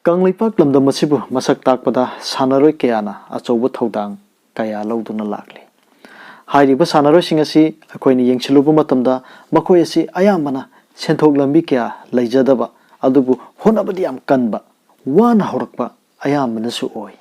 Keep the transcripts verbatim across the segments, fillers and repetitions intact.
ꯀꯪꯂꯩꯄꯥꯛ ꯂꯝꯗꯝ ꯑꯁꯤꯕꯨ ꯃꯁꯛ ꯇꯥꯛꯄꯗ ꯁꯥꯟꯅꯔꯣꯏ ꯀꯌꯥꯅ ꯑꯆꯧꯕ ꯊꯧꯗꯥꯡ ꯀꯌꯥ ꯂꯧꯗꯨꯅ ꯂꯥꯛꯂꯤ꯫ ꯍꯥꯏꯔꯤꯕ ꯁꯥꯟꯅꯔꯣꯏꯁꯤꯡ ꯑꯁꯤ ꯑꯩꯈꯣꯏꯅ ꯌꯦꯡꯁꯤꯜꯂꯨꯕ ꯃꯇꯝꯗ ꯃꯈꯣꯏ ꯑꯁꯤ ꯑꯌꯥꯝꯕꯅ ꯁꯦꯟꯊꯣꯛ ꯂꯝꯕꯤ ꯀꯌꯥ ꯂꯩꯖꯗꯕ, ꯑꯗꯨꯕꯨ ꯍꯣꯠꯅꯕꯗꯤ ꯌꯥꯝ ꯀꯟꯕ, ꯋꯥꯅ ꯍꯧꯔꯛꯄ ꯑꯌꯥꯝꯕꯅꯁꯨ ꯑꯣꯏ꯫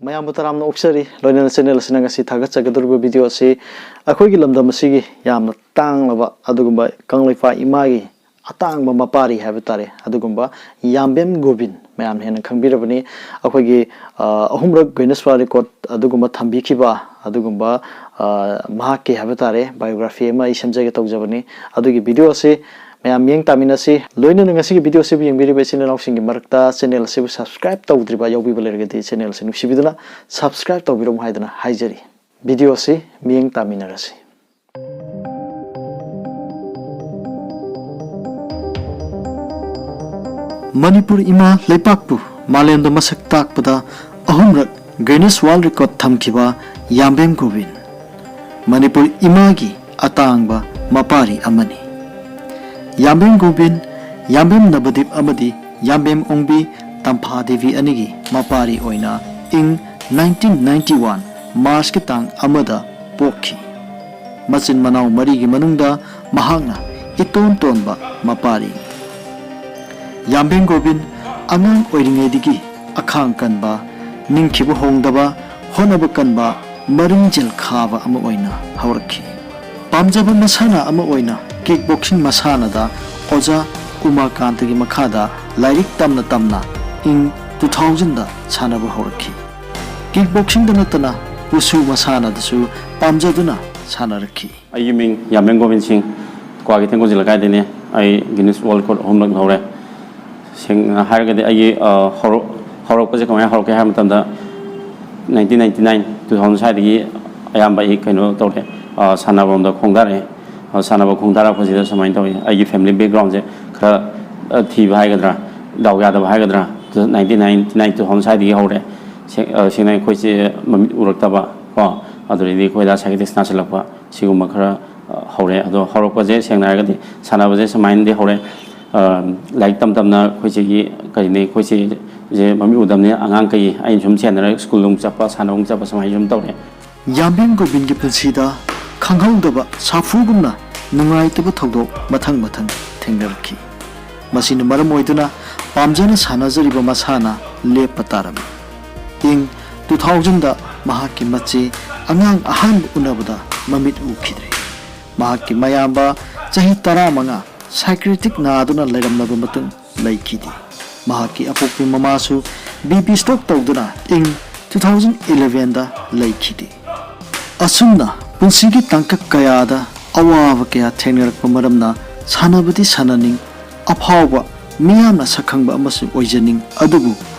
ꯃꯌꯥꯝꯕꯨ ꯇꯔꯥꯝꯅ ꯑꯣꯛꯆꯔꯤ꯫ ꯂꯣꯏꯅꯅ ꯆꯦꯅꯦꯜ ꯑꯁꯤꯅ ꯉꯁꯤ ꯊꯥꯒꯠꯆꯒꯗꯧꯔꯤꯕ ꯚꯤꯗꯤꯑꯣ ꯑꯁꯤ ꯑꯩꯈꯣꯏꯒꯤ ꯂꯝꯗꯝ ꯑꯁꯤꯒꯤ ꯌꯥꯝꯅ ꯇꯥꯡꯂꯕ ꯑꯗꯨꯒꯨꯝꯕ ꯀꯪꯂꯩꯄꯥꯛ ꯏꯃꯥꯒꯤ ꯑꯇꯥꯡꯕ ꯃꯄꯥꯔꯤ ꯍꯥꯏꯕ ꯇꯥꯔꯦ, ꯑꯗꯨꯒꯨꯝꯕ ꯌꯥꯝꯕꯦꯝ ꯒꯣꯕꯤꯟ ꯃꯌꯥꯝꯅ ꯍꯦꯟꯅ ꯈꯪꯕꯤꯔꯕꯅꯤ꯫ ꯑꯩꯈꯣꯏꯒꯤ, ꯑ, ꯑꯍꯨꯝꯔꯛ Guinness World Record ꯑꯗꯨꯒꯨꯝꯕ ꯊꯝꯕꯤꯈꯤꯕ ꯑꯗꯨꯒꯨꯝꯕ, ꯑ, ꯃꯍꯥꯛꯀꯤ ꯍꯥꯏꯕ ꯇꯥꯔꯦ, ꯕꯥꯏꯑꯣꯒ꯭ꯔꯥꯐꯤ ꯑꯃ ꯑꯩ ꯁꯦꯝꯖꯒꯦ ꯇꯧꯖꯕꯅꯤ꯫ ꯑꯗꯨꯒꯤ ꯚꯤꯗꯤꯑꯣ ꯑꯁꯤ ꯃꯌꯥꯝ ꯃꯤꯠꯌꯦꯡ ꯇꯥꯃꯤꯟꯅꯁꯤ꯫ ꯂꯣꯏꯅꯅ ꯉꯁꯤꯒꯤ ꯚꯤꯗꯤꯑꯣ ꯑꯁꯤꯕꯨ ꯌꯦꯡꯕꯤꯔꯤꯕ ꯏꯆꯤꯟ ꯏꯅꯥꯎꯁꯤꯡꯒꯤ ꯃꯔꯛꯇ ꯆꯦꯅꯦꯜ ꯑꯁꯤꯕꯨ ꯁꯕꯁꯀ꯭ꯔꯥꯏꯕ ꯇꯧꯗ꯭ꯔꯤꯕ ꯌꯥꯎꯕꯤꯕ ꯂꯩꯔꯒꯗꯤ ꯆꯦꯅꯦꯜ ꯑꯁꯤ ꯅꯨꯡꯁꯤꯕꯤꯗꯨꯅ ꯁꯕꯁꯀ꯭ꯔꯥꯏꯕ ꯇꯧꯕꯤꯔꯝꯃꯨ ꯍꯥꯏꯗꯨꯅ ꯍꯥꯏꯖꯔꯤ꯫ ꯚꯤꯗꯤꯑꯣ ꯑꯁꯤ ꯃꯤꯠꯌꯦꯡ ꯇꯥꯃꯤꯟꯅꯔꯁꯤ꯫ ꯃꯅꯤꯄꯨꯔ ꯏꯃꯥ ꯂꯩꯄꯥꯛꯄꯨ ꯃꯥꯂꯦꯝꯗ ꯃꯁꯛ ꯇꯥꯛꯄꯗ ꯑꯍꯨꯝꯔꯛ Guinness World Record ꯊꯝꯈꯤꯕ ꯌꯥꯝꯕꯦꯝ ꯒꯣꯕꯤꯟ, ꯃꯅꯤꯄꯨꯔ ꯏꯃꯥꯒꯤ ꯑꯇꯥꯡꯕ ꯃꯄꯥꯔꯤ ꯑꯃꯅꯤ꯫ ꯌꯥꯝꯕꯦꯝ ꯒꯣꯕꯤꯟ, ꯌꯥꯝꯕꯦꯝ ꯅꯕꯗꯤꯞ ꯑꯃꯗꯤ ꯌꯥꯝꯕꯦꯝ ꯑꯣꯡꯕꯤ ꯇꯝꯐꯥ ꯗꯦꯕꯤ ꯑꯅꯤꯒꯤ ꯃꯄꯥꯔꯤ ꯑꯣꯏꯅ ꯏꯪ nineteen ninety one March ꯀꯤ ꯇꯥꯡ ꯑꯃꯗ ꯄꯣꯛꯈꯤ꯫ ꯃꯆꯤꯟ ꯃꯅꯥꯎ ꯃꯔꯤꯒꯤ ꯃꯅꯨꯡꯗ ꯃꯍꯥꯛꯅ ꯏꯇꯣꯟ ꯇꯣꯟꯕ ꯃꯄꯥꯔꯤꯅꯤ꯫ ꯌꯥꯝꯕꯦꯝ ꯒꯣꯕꯤꯟ ꯑꯉꯥꯡ ꯑꯣꯏꯔꯤꯉꯩꯗꯒꯤ ꯑꯈꯥꯡ ꯀꯟꯕ, ꯅꯤꯡꯈꯤꯕ ꯍꯣꯡꯗꯕ, ꯍꯣꯠꯅꯕ ꯀꯟꯕ, ꯃꯔꯤꯡꯖꯦꯜ ꯈꯥꯕ ꯑꯃ ꯑꯣꯏꯅ ꯍꯧꯔꯛꯈꯤ꯫ ꯄꯥꯝꯖꯕ ꯃꯁꯥꯟꯅ ꯑꯃ ꯑꯣꯏꯅ ꯀꯤꯛ ꯕꯣꯛꯁꯤꯡ ꯃꯁꯥꯟꯅꯗ ꯑꯣꯖꯥ ꯎꯃꯥꯀꯥꯟꯇꯒꯤ ꯃꯈꯥꯗ ꯂꯥꯏꯔꯤꯛ ꯇꯝꯅ ꯇꯝꯅ ꯏꯪ two thousand ꯗ ꯁꯥꯟꯅꯕ ꯍꯧꯔꯛꯈꯤ꯫ ꯀꯤꯛ ꯕꯣꯛꯁꯤꯡꯗ ꯅꯠꯇꯅ ꯋꯨꯁꯨ ꯃꯁꯥꯟꯅꯗꯁꯨ ꯄꯥꯝꯖꯗꯨꯅ ꯁꯥꯟꯅꯔꯛꯈꯤ꯫ ꯑꯩꯒꯤ ꯃꯤꯡ ꯌꯥꯝꯕꯦꯝ ꯒꯣꯕꯤꯟ ꯁꯤꯡ, ꯀ꯭ꯋꯥꯀꯩꯊꯦꯜ ꯈꯣꯡꯖꯤꯜ ꯂꯩꯀꯥꯏꯗꯩꯅꯦ꯫ ꯑꯩ Guinness World Record ꯑꯍꯨꯝꯂꯛ ꯂꯧꯔꯦ꯫ ꯁꯦꯡꯅ ꯍꯥꯏꯔꯒꯗꯤ ꯑꯩꯒꯤ, ꯑ, ꯍꯧꯔꯛ-, ꯍꯧꯔꯛꯄꯁꯦ ꯀꯃꯥꯏꯅ ꯍꯧꯔꯛꯀꯦ ꯍꯥꯏꯕ ꯃꯇꯝꯗ, nineteen ninety nine, two thousand ꯁ꯭ꯋꯥꯏꯗꯒꯤ ꯑꯌꯥꯝꯕ ꯑꯩ ꯀꯩꯅꯣ ꯇꯧꯔꯦ꯫ ꯑ, ꯁꯥꯟꯅꯕꯔꯣꯝꯗ ꯈꯣꯡꯗꯥꯔꯛꯑꯦ꯫ ꯑ, ꯁꯥꯟꯅꯕ ꯈꯣꯡꯗꯥꯔꯛꯄꯁꯤꯗ ꯁꯨꯃꯥꯏꯅ ꯇꯧꯋꯤ, ꯑꯩꯒꯤ family backgroundꯁꯦ ꯈꯔ, ꯑ, ꯊꯤꯕ ꯍꯥꯏꯒꯗ꯭ꯔꯥ, ꯗꯥꯎ ꯌꯥꯗꯕ ꯍꯥꯏꯒꯗ꯭ꯔꯥ, nineteen ninety nine, two thousand ꯁ꯭ꯋꯥꯏꯗꯒꯤ ꯍꯧꯔꯦ꯫ ꯁꯦꯡ-, ꯑ, ꯁꯦꯡꯅ ꯑꯩꯈꯣꯏꯁꯦ ꯃꯃꯤꯠ ꯎꯔꯛꯇꯕ ꯀꯣ, ꯑꯗꯨꯗꯒꯤꯗꯤ ꯑꯩꯈꯣꯏꯗ psychiatrist ꯅꯥꯁꯤꯜꯂꯛꯄ, ꯁꯤꯒꯨꯝꯕ ꯈꯔ, ꯑ, ꯍꯧꯔꯦ꯫ ꯑꯗꯣ ꯍꯧꯔꯛꯄꯁꯦ ꯁꯦꯡꯅ ꯍꯥꯏꯔꯒꯗꯤ ꯁꯥꯟꯅꯕꯁꯦ ꯁꯨꯃꯥꯏꯅꯗꯤ ꯍꯧꯔꯦ꯫ ꯑ, ꯂꯥꯏꯔꯤꯛ ꯇꯝ ꯇꯝꯅ ꯑꯩꯈꯣꯏ ꯆꯦꯒꯤ, ꯀꯔꯤꯅꯤ, ꯑꯩꯈꯣꯏ ꯆꯦꯁꯦ ꯃꯃꯤꯠ ꯎꯗꯕꯅꯤꯅ ꯑꯉꯥꯡ ꯀꯩ ꯑꯩꯅ ꯁꯨꯝ ꯁꯦꯟꯅꯔꯒ ꯁ꯭ꯀꯨꯜ ꯑꯃꯨꯛ ꯆꯠꯄ, ꯁꯥꯟꯅꯕ ꯑꯃꯨꯛ ꯆꯠꯄ, ꯁꯨꯃꯥꯏꯅ ꯁꯨꯝ ꯇꯧꯔꯦ꯫ ꯌꯥꯝꯕꯦꯝ ꯒꯣꯕꯤꯟꯒꯤ ꯄꯨꯟꯁꯤꯗ ꯈꯪꯍꯧꯗꯕ ꯁꯥꯐꯨꯒꯨꯝꯅ ꯅꯨꯡꯉꯥꯏꯇꯕ ꯊꯧꯗꯣꯛ ꯃꯊꯪ ꯃꯊꯪ ꯊꯦꯡꯅꯔꯛꯈꯤ꯫ ꯃꯁꯤꯅ ꯃꯔꯝ ꯑꯣꯏꯗꯨꯅ ꯄꯥꯝꯖꯅ ꯁꯥꯟꯅꯖꯔꯤꯕ ꯃꯁꯥꯟꯅ ꯂꯦꯞꯄ ꯇꯥꯔꯝꯃꯤ꯫ ꯏꯪ two thousandꯗ ꯃꯍꯥꯛꯀꯤ ꯃꯆꯦ ꯑꯉꯥꯡ ꯑꯍꯥꯟꯕ ꯎꯅꯕꯗ ꯃꯃꯤꯠ ꯎꯈꯤꯗ꯭ꯔꯦ꯫ ꯃꯍꯥꯛꯀꯤ ꯃꯌꯥꯝꯕ ꯆꯍꯤ ꯇꯔꯥꯃꯉꯥ psychiatric ꯅꯥꯗꯨꯅ ꯂꯩꯔꯝꯂꯕ ꯃꯇꯨꯡ ꯂꯩꯈꯤꯗꯦ꯫ ꯃꯍꯥꯛꯀꯤ ꯑꯄꯣꯛꯄꯤ ꯃꯃꯥꯁꯨ BP stroke ꯇꯧꯗꯨꯅ ꯏꯪ two thousand elevenꯗ ꯂꯩꯈꯤꯗꯦ꯫ ꯑꯁꯨꯝꯅ ꯄꯨꯟꯁꯤꯒꯤ ꯇꯥꯡꯀꯛ ꯀꯌꯥꯗ ꯑꯋꯥꯕ ꯀꯌꯥ ꯊꯦꯡꯅꯔꯛꯄ ꯃꯔꯝꯅ ꯁꯥꯟꯅꯕꯗꯤ ꯁꯥꯟꯅꯅꯤꯡ, ꯑꯐꯥꯎꯕ ꯃꯤꯌꯥꯝꯅ ꯁꯛꯈꯪꯕ ꯑꯃꯁꯨ ꯑꯣꯏꯖꯅꯤꯡ, ꯑꯗꯨꯕꯨ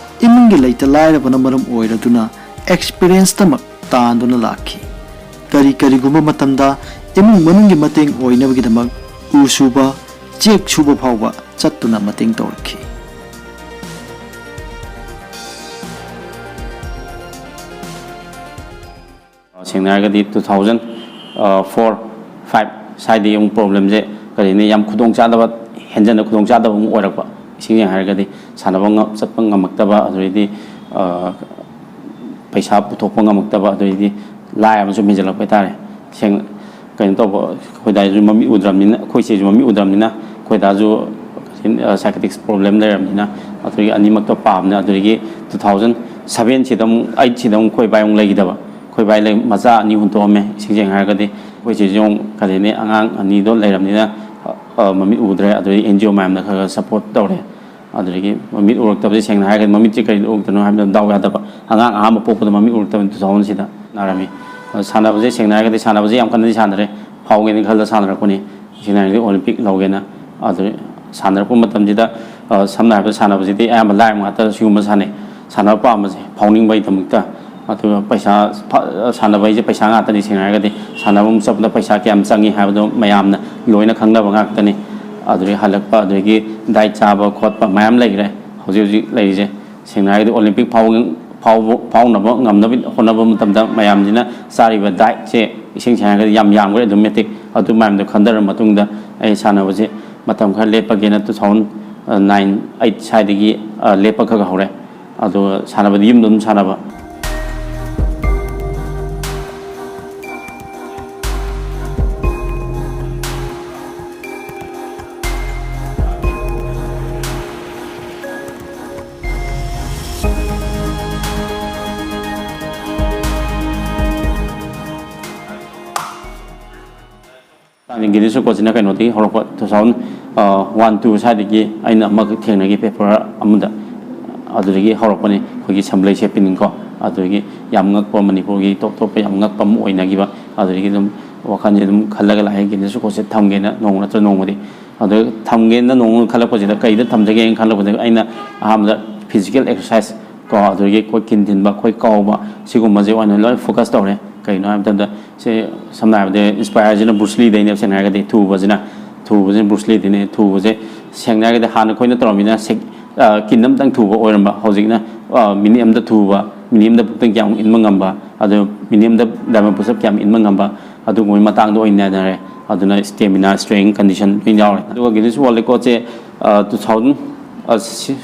ꯏꯃꯨꯡꯒꯤ ꯂꯩꯇ ꯂꯥꯏꯔꯕꯅ ꯃꯔꯝ ꯑꯣꯏꯔꯗꯨꯅ experienceꯇꯃꯛ ꯇꯥꯟꯗꯨꯅ ꯂꯥꯛꯈꯤ꯫ ꯀꯔꯤ ꯀꯔꯤꯒꯨꯝꯕ ꯃꯇꯝꯗ ꯏꯃꯨꯡ ꯃꯅꯨꯡꯒꯤ ꯃꯇꯦꯡ ꯑꯣꯏꯅꯕꯒꯤꯗꯃꯛ ꯎ ꯁꯨꯕ, ꯆꯦꯛ ꯁꯨꯕ ꯐꯥꯎꯕ ꯆꯠꯇꯨꯅ ꯃꯇꯦꯡ ꯇꯧꯔꯛꯈꯤ꯫ ꯁꯦꯡꯅ ꯍꯥꯏꯔꯒꯗꯤ two thousand four five ꯁ꯭ꯋꯥꯏꯗꯒꯤ ꯑꯃꯨꯛ problemꯁꯦ ꯀꯔꯤꯅꯤ, ꯌꯥꯝ ꯈꯨꯗꯣꯡ ꯆꯥꯗꯕ, ꯍꯦꯟꯖꯟꯅ ꯈꯨꯗꯣꯡ ꯆꯥꯗꯕ ꯑꯃꯨꯛ ꯑꯣꯏꯔꯛꯄ꯫ ꯏꯁꯤꯡ ꯁꯦꯡꯅ ꯍꯥꯏꯔꯒꯗꯤ ꯁꯥꯟꯅꯕ ꯉꯝ-, ꯆꯠꯄ ꯉꯝꯃꯛꯇꯕ, ꯑꯗꯨꯗꯩꯗꯤ, ꯑ, ꯄꯩꯁꯥ ꯄꯨꯊꯣꯛꯄ ꯉꯝꯃꯛꯇꯕ, ꯑꯗꯨꯗꯩꯗꯤ ꯂꯥꯏ ꯑꯃꯁꯨ ꯍꯦꯟꯖꯜꯂꯛꯄ ꯍꯥꯏꯇꯥꯔꯦ꯫ ꯁꯦꯡꯅ ꯀꯩꯅꯣ ꯇꯧꯕ, ꯑꯩꯈꯣꯏ ꯗꯥꯁꯨ ꯃꯃꯤꯠ ꯎꯗ꯭ꯔꯕꯅꯤꯅ, ꯑꯩꯈꯣꯏ ꯆꯦꯁꯨ ꯃꯃꯤꯠ ꯎꯗ꯭ꯔꯕꯅꯤꯅ, ꯑꯩꯈꯣꯏ ꯗꯥꯁꯨ, ꯑ, psychiatric problem ꯂꯩꯔꯕꯅꯤꯅ, ꯑꯗꯨꯗꯒꯤ ꯑꯅꯤꯃꯛꯇꯣ ꯄꯥꯕꯅꯤꯅ, ꯑꯗꯨꯗꯒꯤ two thousand seven ꯁꯤꯗ ꯑꯃꯨꯛ, eight ꯁꯤꯗ ꯑꯃꯨꯛ ꯑꯩꯈꯣꯏ ꯏꯕꯥꯏ ꯑꯃꯨꯛ ꯂꯩꯈꯤꯗꯕ꯫ ꯑꯩꯈꯣꯏ ꯏꯕꯥꯏ ꯂꯩ-, ꯃꯆꯥ ꯑꯅꯤ ꯍꯨꯟꯇꯣꯛꯑꯝꯃꯦ꯫ ꯏꯁꯤꯡ ꯁꯦꯡꯅ ꯍꯥꯏꯔꯒꯗꯤ ꯑꯩꯈꯣꯏ ꯆꯦꯁꯨ ꯑꯃꯨꯛ ꯀꯔꯤꯅꯤ, ꯑꯉꯥꯡ ꯑꯅꯤꯗꯣ ꯂꯩꯔꯕꯅꯤꯅ, ꯑ, ꯃꯃꯤꯠ ꯎꯗ꯭ꯔꯦ꯫ ꯑꯗꯨꯗꯒꯤ NGO ꯃꯌꯥꯝꯅ ꯈꯔ ꯈꯔ support ꯇꯧꯔꯦ꯫ ꯑꯗꯨꯗꯒꯤ ꯃꯃꯤꯠ ꯎꯔꯛꯇꯕꯁꯦ ꯁꯦꯡꯅ ꯍꯥꯏꯔꯒꯗꯤ ꯃꯃꯤꯠꯁꯦ ꯀꯔꯤꯗ ꯎꯔꯛꯇꯅꯣ ꯍꯥꯏꯕꯗ ꯗꯥꯎ ꯌꯥꯗꯕ꯫ ꯑꯉꯥꯡ ꯑꯍꯥꯟꯕ ꯄꯣꯛꯄꯗ ꯃꯃꯤꯠ ꯎꯔꯛꯇꯕꯅꯤ, two thousand ꯁꯤꯗ ꯅꯥꯔꯝꯃꯤ꯫ ꯑꯗꯣ ꯁꯥꯟꯅꯕꯁꯦ ꯁꯦꯡꯅ ꯍꯥꯏꯔꯒꯗꯤ ꯁꯥꯟꯅꯕꯁꯦ ꯌꯥꯝ ꯀꯟꯅꯗꯤ ꯁꯥꯟꯅꯔꯦ꯫ ꯐꯥꯎꯒꯦꯅ ꯈꯜꯂ ꯁꯥꯟꯅꯔꯛꯄꯅꯤ꯫ ꯁꯦꯡꯅ ꯍꯥꯏꯔꯒꯗꯤ Olympic ꯂꯧꯒꯦꯅ꯫ ꯑꯗꯨ ꯁꯥꯟꯅꯔꯛꯄ ꯃꯇꯝꯁꯤꯗ, ꯑ, ꯁꯝꯅ ꯍꯥꯏꯔꯕꯗ ꯁꯥꯟꯅꯕꯁꯤꯗꯤ ꯑꯌꯥꯝꯕ ꯂꯥꯏꯔꯕ ꯉꯥꯛꯇ ꯁꯤꯒꯨꯝꯕ ꯁꯥꯟꯅꯩ꯫ ꯁꯥꯟꯅꯕ ꯄꯥꯝꯕꯁꯦ ꯐꯥꯎꯅꯤꯡꯕꯒꯤꯗꯃꯛꯇ꯫ ꯑꯗꯨꯒ ꯄꯩꯁꯥ ꯐ-, ꯁꯥꯟꯅꯕ ꯍꯥꯏꯁꯦ ꯄꯩꯁꯥ ꯉꯥꯛꯇꯅꯤ꯫ ꯁꯦꯡꯅ ꯍꯥꯏꯔꯒꯗꯤ ꯁꯥꯟꯅꯕ ꯑꯃ ꯆꯠꯄꯗ ꯄꯩꯁꯥ ꯀꯌꯥꯝ ꯆꯪꯉꯤ ꯍꯥꯏꯕꯗꯣ ꯃꯌꯥꯝꯅ ꯂꯣꯏꯅ ꯈꯪꯅꯕ ꯉꯥꯛꯇꯅꯤ꯫ ꯑꯗꯨꯗꯒꯤ ꯍꯜꯂꯛꯄ, ꯑꯗꯨꯗꯒꯤ ꯗꯥꯏꯠ ꯆꯥꯕ ꯈꯣꯠꯄ ꯃꯌꯥꯝ ꯂꯩꯈ꯭ꯔꯦ꯫ ꯍꯧꯖꯤꯛ ꯍꯧꯖꯤꯛ ꯂꯩꯔꯤꯁꯦ ꯁꯦꯡꯅ ꯍꯥꯏꯔꯒꯗꯤ ꯑꯣꯂꯤꯝꯄꯤꯛ ꯐꯥꯎꯕ, ꯐꯥꯎꯕ, ꯐꯥꯎꯅꯕ ꯉꯝꯅꯕ ꯍꯣꯠꯅꯕ ꯃꯇꯝꯗ ꯃꯌꯥꯝꯁꯤꯅ ꯆꯥꯔꯤꯕ ꯗꯥꯏꯠꯁꯦ ꯏꯁꯦꯡ ꯁꯦꯡꯅ ꯍꯥꯏꯔꯒꯗꯤ ꯌꯥꯝ ꯌꯥꯝꯈ꯭ꯔꯦ ꯑꯗꯨꯝ ꯃꯇꯤꯛ꯫ ꯑꯗꯨ ꯃꯌꯥꯝꯗꯣ ꯈꯟꯊꯔ ꯃꯇꯨꯡꯗ ꯑꯩ ꯁꯥꯟꯅꯕꯁꯦ ꯃꯇꯝ ꯈꯔ ꯂꯦꯞꯄꯒꯦꯅ two thousand nine eight ꯁ꯭ꯋꯥꯏꯗꯒꯤ, ꯑ, ꯂꯦꯞꯄ ꯈꯔ ꯈꯔ ꯍꯧꯔꯦ꯫ ꯑꯗꯨꯒ ꯁꯥꯟꯅꯕꯗꯤ ꯌꯨꯝꯗ ꯑꯗꯨꯝ ꯁꯥꯟꯅꯕ꯫ ꯒꯤꯅꯤꯁ ꯔꯦꯀꯣꯔꯠꯁꯤꯅ ꯀꯩꯅꯣꯗꯒꯤ ꯍꯧꯔꯛꯄ, two thousand one two ꯁ꯭ꯋꯥꯏꯗꯒꯤ ꯑꯩꯅ ꯑꯃꯈꯛ ꯊꯦꯡꯅꯈꯤ ꯄꯦꯄꯔ ꯑꯃꯗ꯫ ꯑꯗꯨꯗꯒꯤ ꯍꯧꯔꯛꯄꯅꯤ ꯑꯩꯈꯣꯏꯒꯤ ꯁꯝꯕꯂꯩ ꯁꯦꯄꯤꯟ ꯀꯣ꯫ ꯑꯗꯨꯗꯒꯤ ꯌꯥꯝ ꯉꯛꯄ, ꯃꯅꯤꯄꯨꯔꯒꯤ ꯇꯣꯞ ꯇꯣꯞꯄ ꯌꯥꯝ ꯉꯛꯄ ꯑꯃ ꯑꯣꯏꯅꯈꯤꯕ꯫ ꯑꯗꯨꯗꯒꯤ ꯑꯗꯨꯝ ꯋꯥꯈꯜꯁꯦ ꯑꯗꯨꯝ ꯈꯜꯂꯒ ꯂꯥꯛꯑꯦ, ꯒꯤꯅꯤꯁ ꯔꯦꯀꯣꯔꯠꯁꯦ ꯊꯝꯒꯦꯅ ꯅꯣꯡꯃ ꯅꯠꯇ꯭ꯔ ꯅꯣꯡꯃꯗꯤ꯫ ꯑꯗꯨ ꯊꯝꯒꯦꯅ ꯅꯣꯡꯃ ꯈꯜꯂꯛꯄꯁꯤꯗ ꯀꯩꯗ ꯊꯝꯖꯒꯦꯅ ꯈꯜꯂꯛꯄꯗ ꯑꯩꯅ ꯑꯍꯥꯟꯕꯗ ꯐꯤꯖꯤꯀꯦꯜ ꯑꯦꯛꯁꯔꯁꯥꯏꯁ ꯀꯣ, ꯑꯗꯨꯗꯒꯤ ꯑꯩꯈꯣꯏ ꯀꯤꯟ ꯊꯤꯟꯕ, ꯑꯩꯈꯣꯏ ꯀꯥꯎꯕ, ꯁꯤꯒꯨꯝꯕꯁꯦ ꯑꯣꯏꯅ ꯂꯣꯏ ꯐꯣꯀꯁ ꯇꯧꯔꯦ꯫ ꯀꯩꯒꯤꯅꯣ ꯍꯥꯏꯕ ꯃꯇꯝꯗ ꯁꯤ ꯁꯝꯅ ꯍꯥꯏꯔꯕꯗ ꯏꯟꯁꯄꯥꯌꯔꯁꯤꯅ ꯕ꯭ꯔꯨꯁ ꯂꯤꯗꯩꯅꯦꯕ ꯁꯦꯡꯅ ꯍꯥꯏꯔꯒꯗꯤ꯫ ꯊꯨꯕꯁꯤꯅ, ꯊꯨꯕꯁꯤꯅ ꯕ꯭ꯔꯨꯁ ꯂꯤꯗꯩꯅꯦ꯫ ꯊꯨꯕꯁꯦ ꯁꯦꯡꯅ ꯍꯥꯏꯔꯒꯗꯤ ꯍꯥꯟꯅ ꯑꯩꯈꯣꯏꯅ ꯇꯧꯔꯝꯃꯤꯅ ꯁꯦꯛ-, ꯑ, ꯀꯤꯟ ꯑꯃꯇꯪ ꯊꯨꯕ ꯑꯣꯏꯔꯝꯕ, ꯍꯧꯖꯤꯛꯅ, ꯑ, ꯃꯤꯅꯤꯠ ꯑꯃꯗ ꯊꯨꯕ, ꯃꯤꯅꯤꯠ ꯑꯃꯗ ꯄꯨꯛꯇꯪ ꯀꯌꯥꯃꯨꯛ ꯏꯟꯕ ꯉꯝꯕ, ꯑꯗꯨ ꯃꯤꯅꯤꯠ ꯑꯃꯗ ꯗꯥꯏꯃꯟ ꯄꯨꯁ ꯑꯞ ꯀꯌꯥꯝ ꯏꯟꯕ ꯉꯝꯕ, ꯑꯗꯨꯒꯨꯝꯕꯒꯤ ꯃꯇꯥꯡꯗ ꯑꯣꯏꯅ ꯅꯩꯅꯔꯦ꯫ ꯑꯗꯨꯅ ꯁ꯭ꯇꯦꯃꯤꯅꯥ, ꯁ꯭ꯇꯔꯦꯡ ꯀꯟꯗꯤꯁꯟ ꯂꯣꯏ ꯌꯥꯎꯔꯦ꯫ ꯑꯗꯨꯒ ꯒꯤꯅꯤꯁ ꯋꯥꯔꯜ ꯔꯦꯀꯣꯔꯠꯁꯦ, ꯑ, two thousand, ꯑ, ꯁꯤ-,